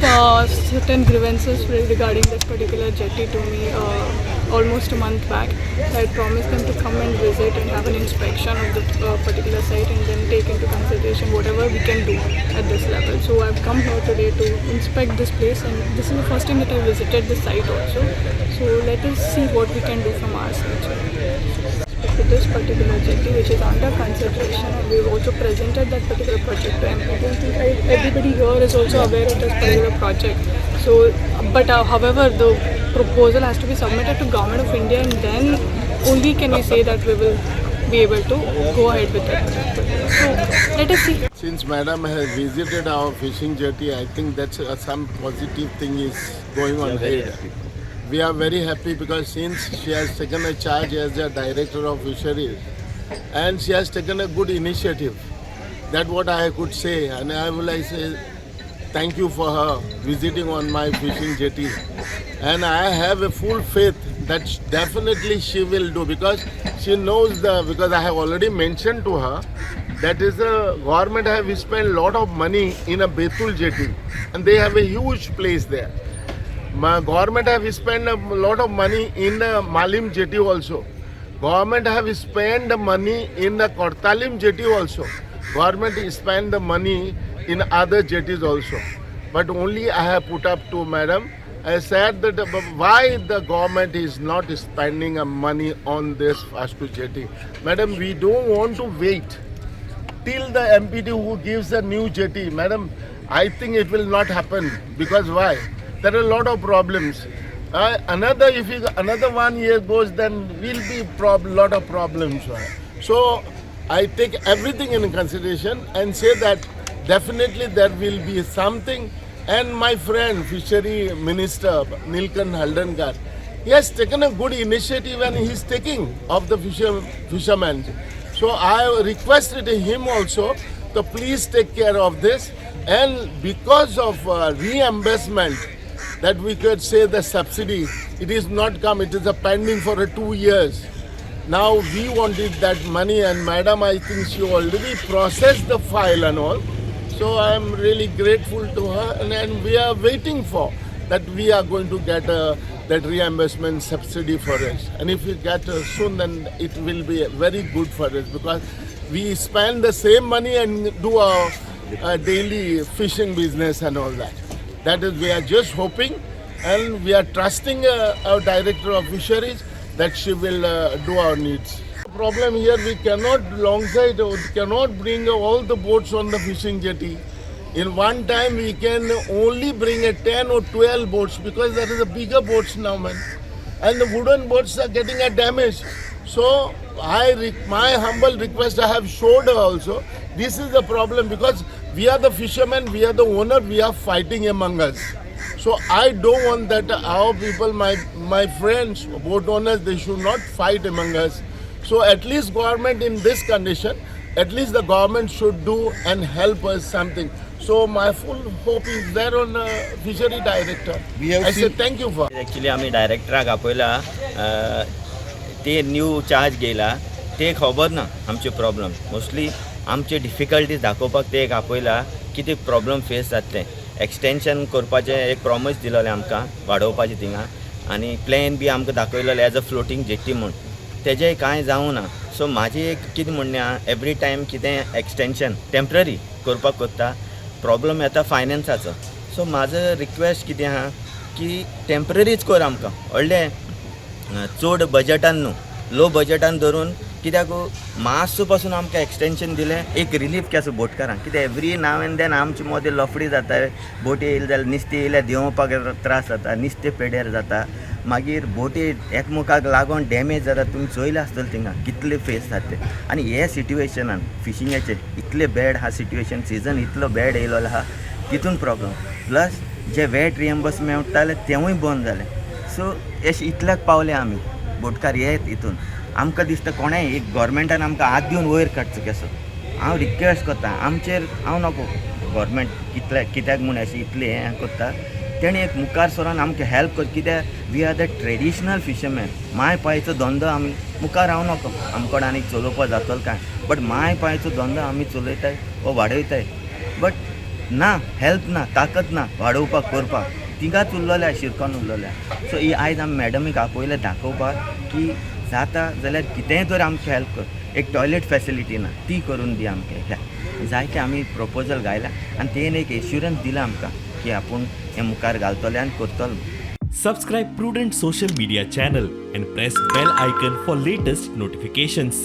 Certain grievances regarding this particular jetty to me almost a month back. So I promised them to come and visit and have an inspection of the particular site and then take into consideration whatever we can do at this level. So I've come here today to inspect this place, and this is the first time that I visited the site also. So let us see what we can do from our side. To this particular jetty, which is under consideration, and we've also presented that particular project to MPT. I think everybody here is also aware of this particular project. So, but however, the proposal has to be submitted to Government of India, and then only can we say that we will be able to go ahead with that. So, let us see. Since Madam has visited our fishing jetty, I think that's some positive thing is going on here. We are very happy because since she has taken a charge as a director of fisheries, and she has taken a good initiative. That what I could say, and I will I say thank you for her visiting on my fishing jetty. And I have a full faith that definitely she will do, because she knows the, because I have already mentioned to her that is the government have spent lot of money in a Betul jetty, and they have a huge place there. My government have spent a lot of money in the Malim jetty also. Government have spent the money in the Kortalim jetty also. Government spent the money in other jetties also. But only I have put up to madam, I said that why the government is not spending a money on this Vasco jetty. Madam, we don't want to wait till the MPT who gives a new jetty. Madam, I think it will not happen, because why? There are a lot of problems. Another, if you, another 1 year goes, then will be lot of problems. So I take everything in consideration and say that definitely there will be something. And my friend, Fishery Minister Nilkan Haldankar, he has taken a good initiative and he is taking of the fishermen. So I requested him also to please take care of this. And because of reimbursement, that we could say the subsidy, it is not come, it is a pending for 2 years. Now we wanted that money, and madam, I think she already processed the file and all. So I am really grateful to her, and we are waiting for that we are going to get that reimbursement subsidy for us. And if we get soon, then it will be very good for us, because we spend the same money and do our daily fishing business and all that. That is, we are just hoping, and we are trusting our director of fisheries that she will do our needs. Problem here, we cannot alongside, or cannot bring all the boats on the fishing jetty. In one time, we can only bring a 10 or 12 boats, because there is a bigger boats now, man. And the wooden boats are getting a damage. So my humble request, I have showed her also, this is the problem, because we are the fishermen, we are the owner, we are fighting among us. So I don't want that our people, my friends, boat owners, they should not fight among us. So at least government in this condition, at least the government should do and help us something. So my full hope is there on fishery director. We have I say seen- thank you for. Actually आमी डायरेक्टराक आपयला, ते new charge घेयला, ते खबर ना आमचे problem, mostly आमचे difficulties दाखोवपाक ते एक आपयला, कितें प्रॉब्लम फेस जातलें, एक्सटेंशन करपाचें एक प्रॉमीस दिलोलें आमकां वाडोवपाचें थिंगा, आनी प्लॅन बी आमकां दाखयलेलें एज अ फ्लोटींग जेट्टी म्हूण, तेजें कांय जावं ना. सो म्हाजें एक कितें म्हणणें आहा, एवरी टायम कितें एक्सटेंशन टेंपररी करपाक कोत्ता, प्रॉब्लम येता फायनान्साचो. सो म्हाजो रिक्वेस्ट कितें आहा की टेंपररीच कर आमकां, व्हडलें चड बजटान न्हू, लो बजटान धरून, कित्याक मातसो पासून आमकां एक्सटेंशन दिलें एक रिलीफ केसो बोटकारांक. कित्याक एवरी नाव एंड then आमचे मदें लफडी जाता, बोटी येयले जाल्यार नुस्तें येयल्यार देंवपाक त्रास जाता, नुस्तें पेड्यार जाता, मागीर बोटी एकमेकाक लागून डॅमेज जाता. तुमी चोयले आसतले थिंगा कितले फेस जाता ते. आनी हे सिट्युएशनान फिशिंगाचें इतलें बॅड आहा सिट्युएशन, सिजन इतलो बॅड येयलो आहा, तितून प्रॉब्लम, प्लस जे वॅट रिएम्बर्स मेळटाले तेवूय बंद जाले. सो अशें इतल्याक पावले आमी बोटकार हे हितून. आमकां दिसता कोणेंय एक गोवोरमेंटान आमकां हात दिवन वयर काडचो केसो. हांव रिक्वेस्ट करता आमचेर, हांव नको गोवोरमेंट कितले कित्याक म्हूण अशें इतलें हें करता, तेणें एक मुखार सरोन आमकां हेल्प कर, कित्याक we are the traditional fisherman. My पायचो धंदो आमी मुखार हांव नको आमकोड आनीक चलोवपाक जातलो काय, बट my पायचो धंदो आमी चलयताय वो वाडयताय, बट ना हेल्प ना, ताकत ना वाडोवपाक करपाक, तिगाच उरलोल्या, शिरकोन उरलोल्या. सो ही आयज आमी मॅडमीक आपयलें दाखोवपाक की जाता जाल्यार कितेंय तर आमकां हेल्प कर. एक टॉयलेट फेसिलिटी ना, ती करून दी आमकां. ह्या जायते आमी प्रपोजल घायला आनी तेणें एक एश्युरन्स दिला आमकां की आपूण हें मुखार घालतले आनी करतलो. Subscribe Prudent Social Media channel and press bell icon for latest notifications.